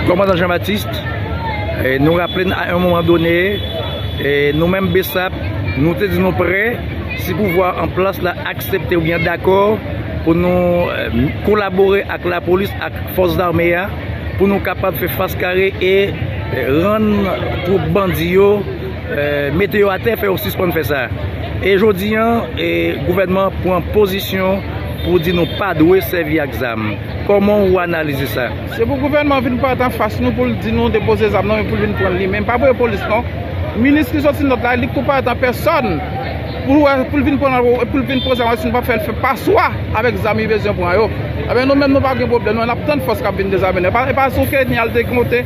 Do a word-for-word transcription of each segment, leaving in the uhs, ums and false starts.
Kòmandan Jean Baptiste, eh, nou raple n a yon moman done, eh, nou menm BSAP, nou te di nou prè, si pouvwa an plas la aksepte oubyen dakò pou nou, eh, kolabore ak lapolis, ak fòs zame a, pou nou kapab fè fas kare e, eh, rann twoup bandi yo, eh, mete yo atè, fè yo sispann fè sa. E jodi an, eh, gouvènman pran pozisyon pou di nou pa dwe sèvi ak zam. Kòman ou analize sa? Se pou gouvènman vin parèt anfas nou pou l di nou depoze zam nan, men pou l vin pran l li menm. Pa voye polis non. Minis ki soti nòt la, li k pou parèt an pèsòn pou, pou l vin pran, pou l vin poze zam si nou pa fè l fè paswa avèk zam li bezwen pran yo. Ebyen, nou menm nou pa gen pwoblèm non, n ap tann fòs k ap vin dezame nou. E pa, e pa sou Kenya l te konte,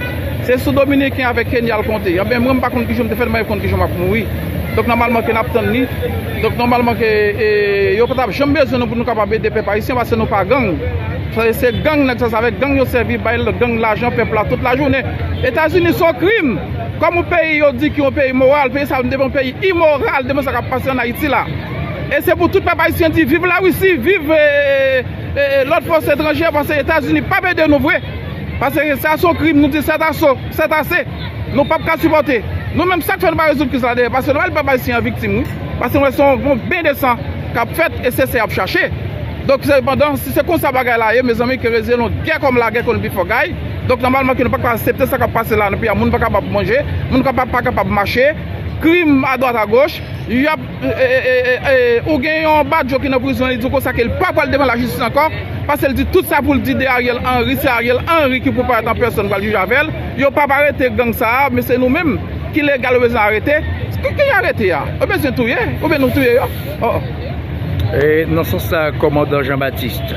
se sou Dominiken avèk Kenya l konte. Ebyen, mwen m pa konn kijan m te fèt, mwen konn kijan m ap mouri. Donk, nòmalman ke n ap tann li. Donk, nòmalman ke, e, yo pa t ap janm bezwen nou pou nou kapab ede pèp ayisyen, paske nou pa gang. Se, se gang nèg sa, se avèk gang yo sèvi, bay gang lajan pèp la tout lajounen. Etazini se yon krim. Kòm yon peyi yo di ki yon peyi moral, peyi sa a devan yon peyi imoral, devan sa k ap pase ann Ayiti la. E se pou tout pèp ayisyen di viv Larisi, viv, e, e, e, lòt fòs etranjè, paske Etazini p ap ede nou vre. Paske sa se yon krim, nou di sèt aso, sèt ase. Nou p ap ka sipòte. Nou menm, sa k fè nou pa rezoud kriz la dèyè, paske nou wè pèp ayisyen an viktim, wi. Paske nou wè se yon, yon ben de san k ap fèt e se sa y ap chache. Donk, sepandan, si se konsa bagay la ye, mezanmi, ke reze yon gè kòm lagè konn pi fò gay. Donk, nòmalman, ke nou pa ka aksepte sa k ap pase la nan peyi a. Moun pa kapab manje, moun kapab, pa kapab mache, krim adwat agoch, y ap, e, e, e, e, e, ou gen yon badjo ki nan prizon, li di w konsa ke l pa pral devan lajistis ankò, paske l di tout sa pou l di de Ariel Henry, se Ariel Henry ki pou parèt an pèsòn pral jije avè l. Yo p ap arete gang sa a, men se nou menm ki legal yo bezwen arete. Ki, ki arete a? Yo bezwen touye? Oubyen nou touye yo? Oh, oh. E, nan sans sa, kòmandan Jean Baptiste,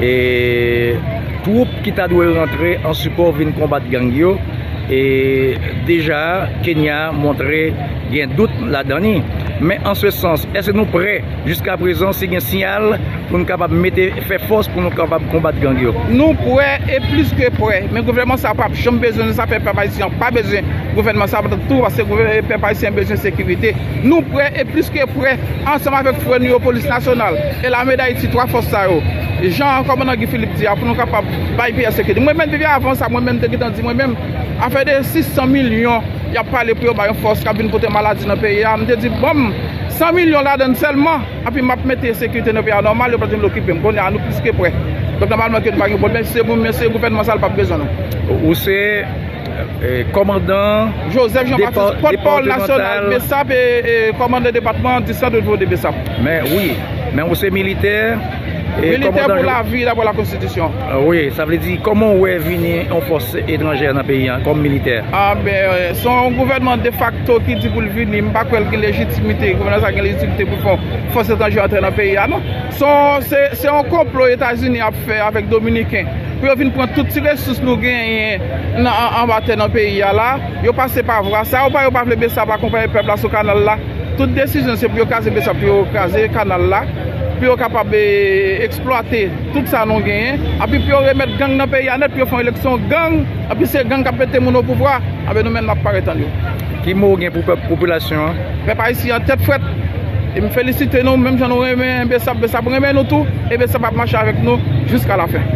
e, twoup ki ta dwe rantre an sipò vin konbat gang yo, e, deja, Kenya montre gen dout ladan li. Men an se sans, èske nou prè jiska prezan si gen siyal pou nou kapab mete, fè fòs pou nou kapab konbat gang yo? Nou prè e plis ke prè, men gouvènman sa p ap janm bezwen nou, sa fè pèp ayisyen an pa bezwen gouvènman sa tou, paske gouvè-, pèp ayisyen bezwen sekirite. Nou prè e plis ke prè, ansanm avèk frè nou yo, Polis Nasyonal e Lame Dayiti, twa fòs sa yo. Jan kòmandan Guy Philippe di a, pou nou kapab bay peyi a sekirite. Mwen menm, depi avan sa, mwen menm te gentan di, mwen menm, afè de sis san milyon, y ap pale pou yo bay yon fòs k ap vin pote maladi nan peyi a. M te di, ban m san milyon ladan l sèlman, epi m ap mete sekirite nan peyi a nòmal, yo pa t vin okipe m. Kounye a, nou plis ke prè. Donk, nòmalman, ke nou pa gen pwoblèm, se pou, men se gouvènman sa, l p ap bezwen nou. Ou se, e, kòmandan Joseph Jean Baptiste, pòtpawòl nasyonal BSAP e, e kòmandan depatman di Centre de Défense de BSAP. Men, wi, men ou se militè, e militè kòmandan pou lavi, dapre lakonstitisyon. Ah, wi, sa vle di, kòman ou wè vini yon fòs etranjè nan peyi a kòm militè? Ah, ben, se yon gouvènman defakto ki di pou l vini, m pa kwè l gen lejitimite, gouvènman sa gen lejitimite pou l fè yon fòs etranjè antre nan peyi a, non. Se yon, se, se yon konplo Etazini ap fè avèk Dominiken pou yo vin pran tout ti resous nou genyen nan, an, anba tè nan peyi a la. Yo pase pa vwa sa, yo pa, yo pa vle BSAP akonpaye pèp la sou kanal la. Tout desizyon se pou yo kraze BSAP, pou yo kraze kanal la, pou yo kapab, e, eksplwate tout sa nou genyen, epi pou yo remèt gang nan peyi a nèt, pou yo fè yon eleksyon gang, epi se gang k ap mete moun o pouvwa, anben nou menm n ap parèt tann yo. Ki mo w gen pou pèp, popilasyon an? Pèp ayisyen an tèt frèt, e m felisite nou, menm jan nou renmen BSAP, BSAP renmen nou tou, e BSAP ap mache avèk nou jiska lafen.